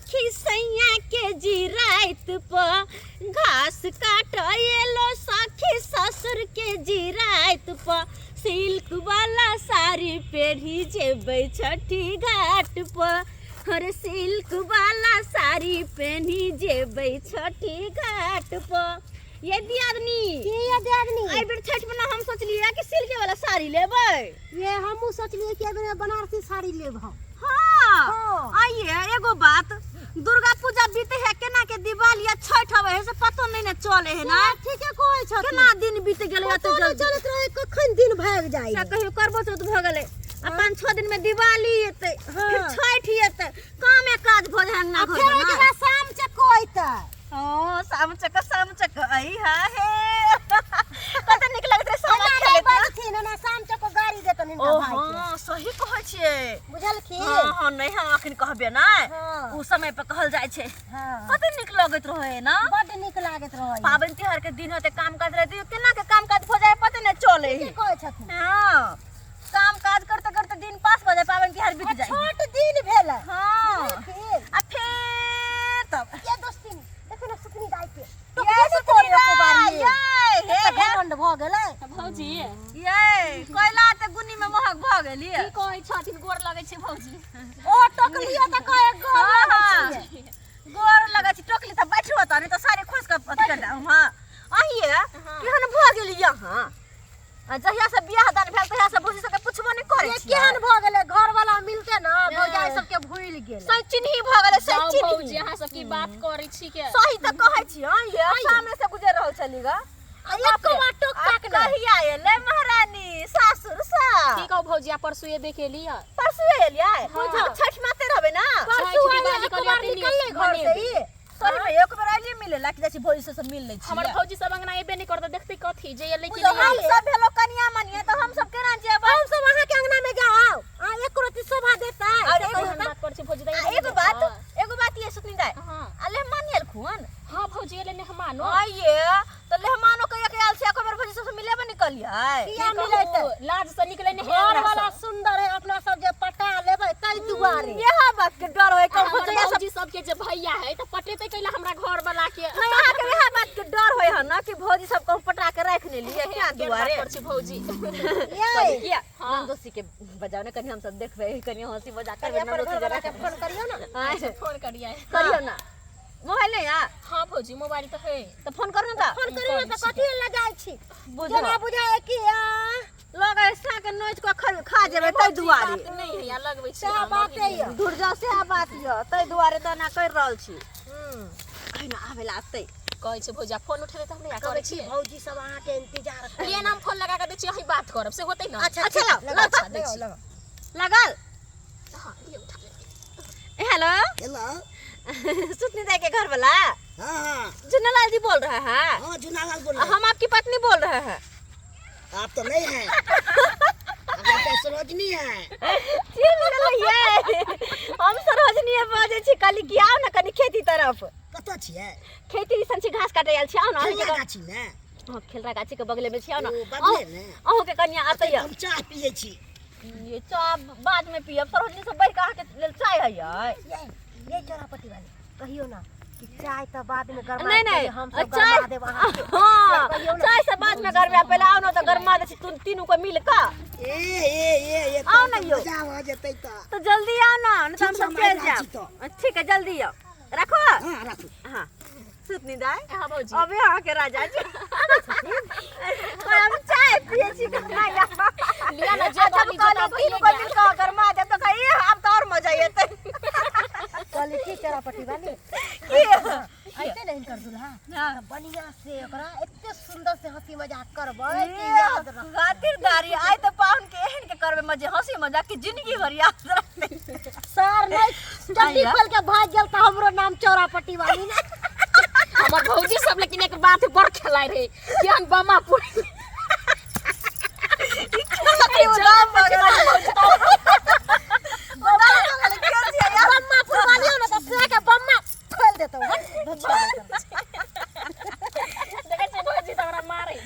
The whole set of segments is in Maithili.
सखी सैया के जिराइत पर घास काट एलो सखी ससुर के जिराइत पर सिल्क वाला साड़ी पेढ़ी जेबै छठी घाट पर हर सिल्क वाला साड़ी पेन्ही जेबै छठी घाट पर। ये दियादनी, की ये दियादनी? एहि बेर छठ में ना हम सोचलिए कि सिल्क वाला साड़ी लेबै। ये हमहूँ सोचलिए कि एहि बेर बनारसी साड़ी लेब हम। हाँ। हाँ। आइए एगो बात, दुर्गा पूजा बीते है केना के दिवाली आ छठ आवे है से पतो नहीं ने चले है ना। से ठीके कहै छथिन। केना दिन बीत गेलै एते पतो नहि जल्दी। चलैत रहै कखन दिन भागि जाइ। से कहियो करबो चौथ भऽ गेलै आ 5-6 दिन में दिवाली एतै, हाँ। फिर छठ एतै, कामे काज भऽ जाइ अंगना आ घर फेर में ओहिके ना। बाद शाम चक्को अयतै। ओ शाम चक्क, शाम चक्क आई हा हे, कते नीक लगैत रहै सामा एना नहि खेलैत ना। बजथिन, एना शाम चक्को गाड़ी देतनि हिनका ओ भाई के। हाँ, सही कहै छियै। बुझलखिन? हाँ, हाँ, नहि हम अखन कहबे नै। हाँ। उ समय पर कहल जाइ छै। हाँ। कते नीक लगैत रहै ना? बड्ड नीक लागैत रहै। पाबनि तिहार के दिन होते काम काज रहते, केना के काम काज भऽ जाइ पते नहि चले। की कहै छथिन? हाँ, काम काज करते करते दिन पास भऽ जाय, पाबनि तिहार बीत जाय। छोट दिन भेलै। हाँ। बुझलखिन? आ फेर तब ये दोस्ती देखो ना सुतनी दाई के। ये सुतनी एको बारी। दाई, ये, हे, कते हे। घमंड भऽ गेलै। भौजी। ये, कोयला ते गुन्नी में महग भऽ गेली। की कहै छथिन, गोर लगै छै भौजी। ओ टोकलियो तऽ कहे गोर हाँ, लगै हाँ। छियै। गोर लगै छी, टोकली तऽ बैठो तऽ नहि तऽ साड़ी खोसि कऽ अथी कर दे। हाँ। अहिए, केहन भऽ गेली यहाँ? आ जहिया से बियाह दान भेल तहिया से भौजी सबके पुछबो नहि करै ये छियै। केहन भऽ गेलै, घर वाला मिलते ना भौजाई सबके भूलि गेलै। सही चिन्ही भऽ गेलै, सही जाउ चिन्ही। भौजी, अहाँ सब की बात करै छी के? सही तऽ कहै छी, हँ, ये सामने से गुजर रहल छली ग। आ एको बार टोक टाक नहि। कहिया एलै महारानी सासुर सँ? की कहू भौजी, आ परसू एबे केलियै। परसू एलियै? हाँ। हम छठ माते रहबै ना? परसू छठि एलै, दिवाली एको बार कहलियै, निकललै घर से ई। सॉरी भाई, एक बेर आइलिए मिले ला कि जाइ छी भौजी से सब मिल लै छी। हमर भौजी सब अंगना एबे नहि करतै, देखतै कथी जे एलै कि बुझो, नहि। हम सब भेलो कनिया मनिया तऽ हम सब केना जेबै? हम सब अहाँ के अंगना में जाओ, आ एक रोटी शोभा देतै। और से एगो कहियौ तऽ। बात करै छी भौजी दाइ, आ एगो बात, एगो बात ये सुतनी दाइ। हाँ। आ लेहमान एलखुन? हाँ भौजी, एलै मेहमानो। आइए तऽ लेहमानो कहिया के आयल छै, एको बेर भौजी सब से मिलेबे नहि कलियै। किया मिलेतै? लाज से निकले नहीं घर वाला सुंदर है, अपना सब जे पटा लेबै तै दुआरे। इएह बात के डर होय कम हमर भौजैया सब। भौजी सबके जे भैया है तऽ पटेतै कैला हमरा घर वाला के? नहीं, अहाँ के इएह बात के डर होय हन ना कि भौजी सब कहूँ पटा के राखि ने लिए क्या केहन बात दुआरे। करै छी भौजी? ये किया? हाँ। नंदोसी के बजाओ ने कनी, हम सब देखबै कनी हंसी मजाक कनि करबै अपन नंदोसी घर वाला जरा। के फोन करियौ ना। हाँ, फोन करियै। करियौ ना। मोबाइल नहीं है? हाँ भौजी, मोबाइल तो है। तो फोन करू ना। फोन करियौ ना तऽ कथी लए जाइ छी? बुझो। जेना बुझाय कि आ लग ऐसा के नोच के खा जेबै तै दुआरे। बात नहीं है, लगबै छी। सएह हम बात अभी। यऽ। धुर जाउ, सएह बात यऽ, तै दुआरे तऽ एना करि रहल छी। अहिना आबै ला आतै। कहै छै भौजी, फोन उठेबै तऽ हम नहि कहै करै छी छी। भौजी सब अहाँ के इंतजार करै। लिए नाम फोन लगा के दै छी, अहीं बात करब से होतै ना? अच्छा, अच्छा, ठीक, लाओ, लगाओ, लाओ, अच्छा, दै लगाओ, छी। लगाओ। लगल? हाँ, लिअ, उठा लिअ। हेलो। हेलो। सुतनी दाई के घर वाला? हाँ, हाँ। जुन्नालाल जी बोल रहे हैं? हाँ, जुन्नालाल बोल रहे हैं। हम आपकी पत्नी बोल रहे हैं। आप तो नहीं हैं, आप तो सरोजनी है। चिन्ह गेलियै? हम सरोजनी बाजै छी। कहली कि आउ ने कनी खेती तरफ। कतऽ छियै? खेती दिसन छी, घास काटे आयल छी, आउ ने अहाँके। खेलरा गाछी में? हाँ, खेलरा गाछी के बगले में छी, आउ ने। ओ, बगले में? अहूँ के कनिया आतै हम चाह पियै छी। ये चाह बाद में पियब, सरोजनी से बढ़ि के अहाँके लेल चाय है यै। ये चौरापट्टी वाली कहियो ना कि चाय तऽ बाद में गरमा। नहीं नहीं, हम सब चाय गरमा देब अहाँके। हाँ, कहियौ ना। चाय से बाद में गरमा, पहले आओ ना तऽ गरमा दै छी तीनू को मिल कऽ। ए ए ए ए, आउ ना यौ। मजा भऽ जेतै तऽ। तो जल्दी आओ ना, नहीं तो हम ठीक सब छै, हम चलि आबि रहल जायब। छी तऽ। ठीक है, जल्दी आओ, रखो। हाँ, राखू। हाँ सुतनी दाई। हाँ भौजी। अबे अहाँके राजा जी, हम चाय पिए छी। लिअ ना, जे अच्छा, कहली कहली जोता तीनू भइए को गेल। मिल कऽ गरमा देब तऽ कहिए आब तऽ और मजा एतै। कहली की चौरापट्टी वाली की? अइते ने हिनकर दुल्हा हाँ। तऽ बढ़िया से ओकरा एते सुंदर से हंसी मजाक करबै कि याद रख। खातिरदारी आइ तऽ पाहुन के एहन के करबै मजे हंसी मजाक के जिंदगी भर याद रखतै। सर नहीं चड्डी आइया। खोल के भाग गेल तऽ हमरो नाम चौरापट्टी वाली ने। हमर भौजी सब लेकिन एक बात बड़ खेलाय रहे, केहन बमा पूरी। उदाम भऽ गेलै। उदाम भऽ गेलै, के छियै यार? बम्मा पुरवा लियौ ने तऽ से के बम्मा खोल देतौ। हट, देखै छियै भौजी तऽ हमरा मारै।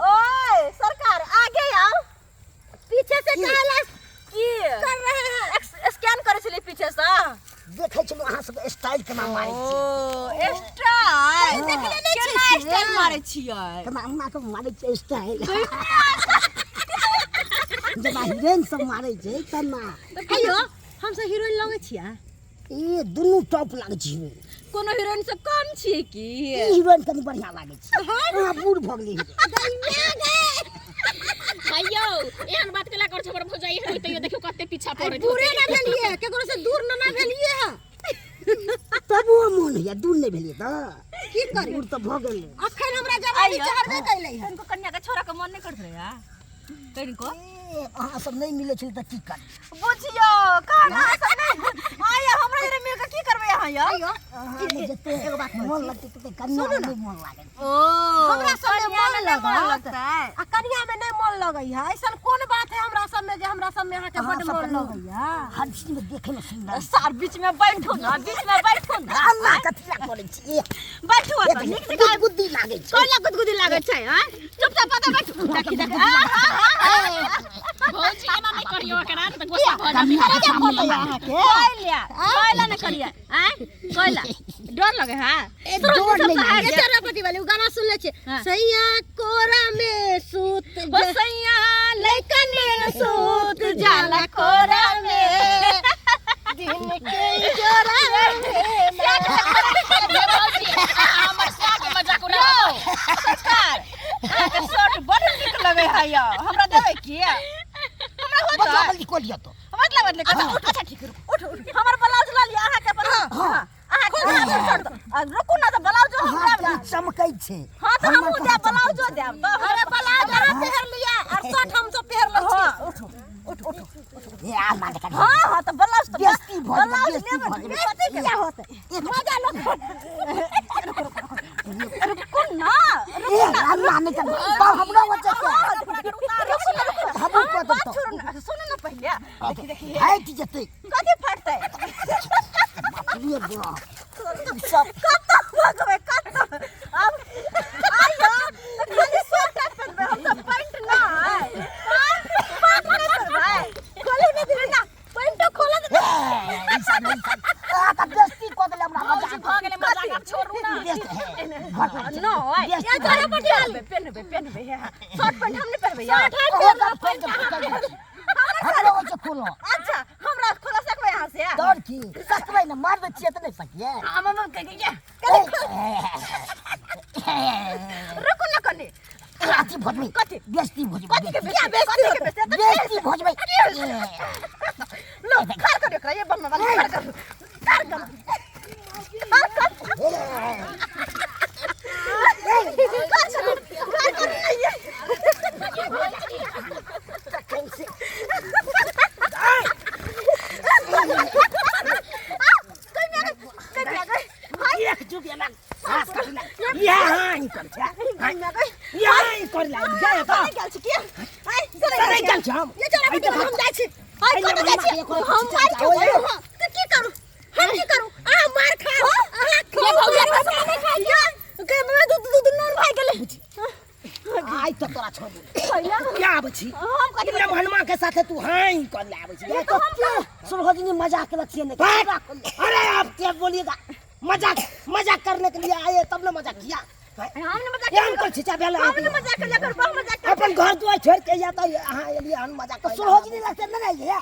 ओए सरकार आगे आओ। पीछे से काला की कर रहे हैं? स्कैन देखै छलहुँ अहाँ सबके स्टाइल केना मारै छी। ओ स्टाइल देखले नहि छियै केना से। स्टाइल मारै छियै? केना हमरा के मारै छै स्टाइल, जेना हीरोइन सब मारै छै तेना। अयो, हमसब हीरोइन लगै छियै? ई दुनू टॉप लागै छै हीरोइन। कोनो हीरोइन से कम छियै की? ई हीरोइन कनि बढ़िआँ लागै छै, अहाँ बूढ़ भऽ गेलियै हीरोइन। भैयो, एहन बात केला कर छै हमर भौजाई एहन होइतै, देखियौ कते पीछा पड़ैत। दूरे ना भेलियै, केकरो से दूर ना भेलियै हँ। तबो मोन होइया दूर नहि भेलियै तऽ की करी? दूर तऽ भऽ गेलै। अखन हमरा जवानी आइयो। चढ़बे कैलै हँ। तनिको कन्या के छोरा के मन नहि करत रहै तनिको? ए, अहाँ सब नहि मिलै छलै तऽ की करी? बुझियो कान अहाँ सब नहि आय हमरा जरे मिल के की करबै अहाँ यौ? अयो, अहाँ नहि जते एगो बात कहै मोन छी। लगतै तते कन्या नहि मोन लागै। ओ हमरा सबमे कन्या मन मे नहि मन लगत। लगतै? आ कनिया में नहि मन लगै है, ऐसन कोन बात है हमरा सब में जे हमरा सब में अहाँके अहाँ बड्ड सब मन कनि लगैया? हर चीज में देखे में सुंदर। सार बीच में बैठू ना, बीच में बैठू ना। अन्ना कथी ला करै छी? ए, बैठू ए, ओतऽ नीक जकाँ। गुदगुदी लागै छै। कोला गुदगुदी लागै छै? आँय, चुपचाप ओतऽ बैठू। देखी देखी। भौजी, एना नहि करियौ एकरा, नहि तऽ गुस्सा भऽ जायत। कन्या के सामने मारै। अहाँके कोइला कोइला नहि करियै। आँय, कोइला डर लगे है? ए, डर नहि लागै। ये चरपति वाली उ गाना सुनले छियै? हाँ। सैया कोरा में सूत ओ सैया लइकन में सूत जाला कोरा में दिन के जोरा में। हे भौजी, अहाँ हमर साग मजाक उड़ाउ। संस्कार, अहाँके शर्ट बड़ नीक लगे है यौ, हमरा देबै की? हमरा होतै? बदला बदली कऽ लिअ तऽ। बदला बदली कर। उठ, अच्छा ठीक, रुक, उठ उठ, हमर ब्लाउज लऽ लिअ अहाँके अपन। हाँ, अहाँके शर्ट दऽ। आ, रुकू ना तऽ ब्लाउजो हम अहाँ देब ना। कनि चमकै छै। हाँ तऽ हमर हमहूँ कहाँ देब, ब्लाउजो चमकै छै? देब तऽ। अरे, ब्लाउज अहाँ पहिर लिअ और शर्ट हम सब पहिर लै छी। हाँ, उठू उठ उठ। हे, आ मार कनि। हाँ हाँ, तऽ ब्लाउज तऽ बेइज्जती भऽ जेबै, ब्लाउज बेइज्जती लेबै। भऽ जेबै। बेइज्जती किया होतै? मजा लो। रुकू ना। ए, अन्ना नहि करबै। बाप, हमरा बच्चा के। रुकू ना, रुकू ना। हमहूँ कऽ देब बात तऽ। छोड़ू ना, सुनू ना पहिले। देखी देखी। हटि जेतै। कथी फाटतै? बाप रे बाप। ई सब कतऽ भगबै कतऽ अब? आइयो तऽ खाली स्वेटर पहिरबै हम तऽ, पैंट नहि। पैंट नहि पहिरबै? खोलू ने दिली ना, पैंटो खोलत ए, ई सब ई सब। आ, तऽ बेइज्जती कऽ देलै हमरा। भौजी, मजाक। भऽ गेलै मजाक, आब छोड़ू ना। बेइज्जती, हे, घर पर नहि बेइज्जती ये तोरा पहिरबै, पहिरबै पहिरबै। हे, शर्ट पैंट हम नहि पहिरबै यौ। ओहो तऽ पैंट फटल छै। हमरो होइ छै खोलऽ। अच्छा, हमरा खोला सकबै अहाँ से? डर की सकबै ने, मारबै छियै तऽ नहि सकियै। हम हम के के रुकू ना कनि। अथी भजबै। कथी? बेइज्जती भजबै। कथी के बेइज्जती? कथी के बेइज्जती? बेइज्जती भजबै। लो, खार कर एकरा, ये बम्मा वाली, खार कर, खार कर, खार कर, खार कर, खार कर नहीं ये। तखन से एक जुग एना घास काटना यहाँ ही कर छै, यहाँ ही कर ला जाय तऽ। गेल छी की? आइ सरै गेल छी हम। ये चरपति वाली, हम जाइ छी। हाय, कतऽ जाइ छी? हम मार खेबै। तऽ की करू हम, की करू? अहाँ मार खाउ, अहाँ खाउ, मार खाउ, नहि खाइ या के मम्मी दूध दूध नून भाइ गेलै। आइ तऽ तोरा छोड़ देबै। पहिला क्या आबै छी? हम कथी? ब्राह्मणमा के साथे तू हाँ कर ले आबै छी। तो सुरहोजनी मजाक केलक छियै ने? अरे, आप क्या बोलिएगा? मजाक मजाक करने के लिए आए तब ना मजाक किया। हम ने मजाक एहन कर छिचा भेल। हम ने मजाक कर कर बहु मजाक कर। अपन घर दुआर छोड़ के या तऽ अहाँ एलियै हन मजाक तऽ करै। सुरहोजनी लगते नहि रहियै?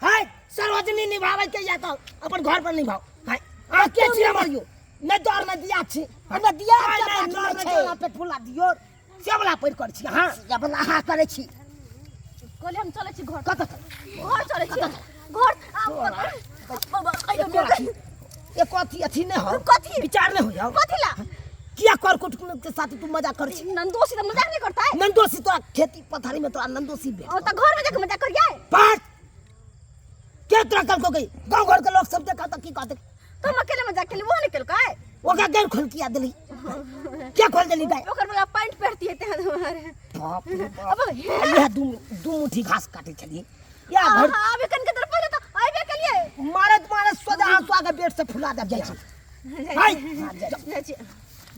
हाय, सरोजनी निभाबै के या तऽ अपन घर पर निभाउ। हाय, अहाँ के छी हमर यौ? नहि डर नहि दिया छी। हमरा दिया नहि, नहि, डर नहि छै। डर पेट फुला दियौ से वला पैर कर छी अहाँ। जब अहाँ करै छी। कहले हम चलै छी घर। कतऽ? घर चलै छी घर। एको अथी, एको अथी अथी नहि हो। कथी? विचार नहि होइ हौ। कथी ला? किया कर कुटुम्ब के साथ तू मजाक कर छी? नंदोसी तऽ मजाक नहीं करता है। नंदोसी तोरा खेती पथारी में तोरा नंदोसी भेट। और तऽ घर में जाके मजाक करियै। पाट के तोरा कल को गई गांव घर के लोग सब देखा तो की कहते? तो हम अकेले मजाक केली, वो नहीं केलकै। ओकरा गैर खोल किया देली? क्या खोल देली गाय? ओकर वाला पैंट पहिरती है हमारे। बाप रे बाप। अब इएह दू दू मुट्ठी घास काटे छलियै या भर। आबे कन के तरफ पहिले तऽ आबे केलियै। मारत मारत सोझा हँसुआ के बेड से फुला दे। जाइ छी, हाय, जाइ छी।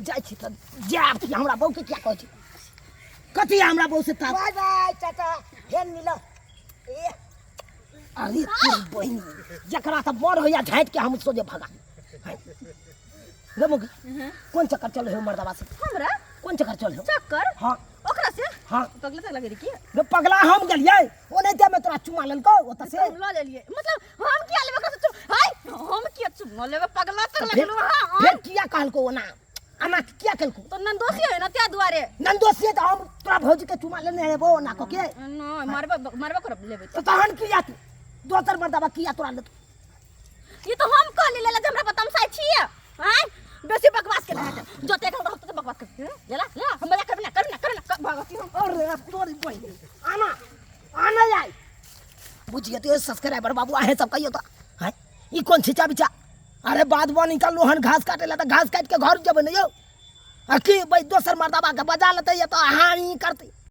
जाइ छी तऽ जायब कि हमरा बहू के क्या कहै छी? कथी हमरा बहू से ताप? बाय बाय चाचा, फेर मिलब। ए। अरे तोरी बहिनी जकरा तऽ बड़ होइया झाँटि के हम सोझे भगा गे मुगी कोन चक्कर चल हो मर्दवा से? हमरा कोन चक्कर चल हो? चक्कर? हाँ। ओकरा से? हाँ। पगला तगला गेली की? गे पगला हम गेलियै ओनाहिते में तोरा चुमा लेलकौ ओतऽ से। हम लऽ लेलियै, मतलब हम किया लेबै ओकरा से चुम? हाय, हम किया चुम्मा लेबै? पगला तगला फेर गेलौ अहाँ। फेर किया कहलकौ ओना एना किया केलकौ? तो नंदोसी है ना त्या दुआरे। नंदोसी तऽ हम तोरा भौजी के चुमा लेने हेबो ओना कऽ के। नहि, मारबो मारबो करब लेबै। तऽ तहन किया तू दोसर मर्दबा किया तोरा लेतौ? ई तो हम कहली लेला जे हमरा पर तमसाइ छियै। आँय, बेसी बकवास केला हटे जते एखन रहत तते बकवास कर। लेला लेला, हम मजाक करबे ना करबे ना करबे ना भगवती हम। अरे तोरी बहिन आना आना जाय बुझिए तो सब्सक्राइबर बाबू आहे सब कहियो तो हैं ई कोन छिचा बिचा। अरे बाद बनी का लोहन घास काटे ला त घास काट के घर जबे न यो आ की भाई दोसर मर्दबा के बजा लेते ये तो हानि करते।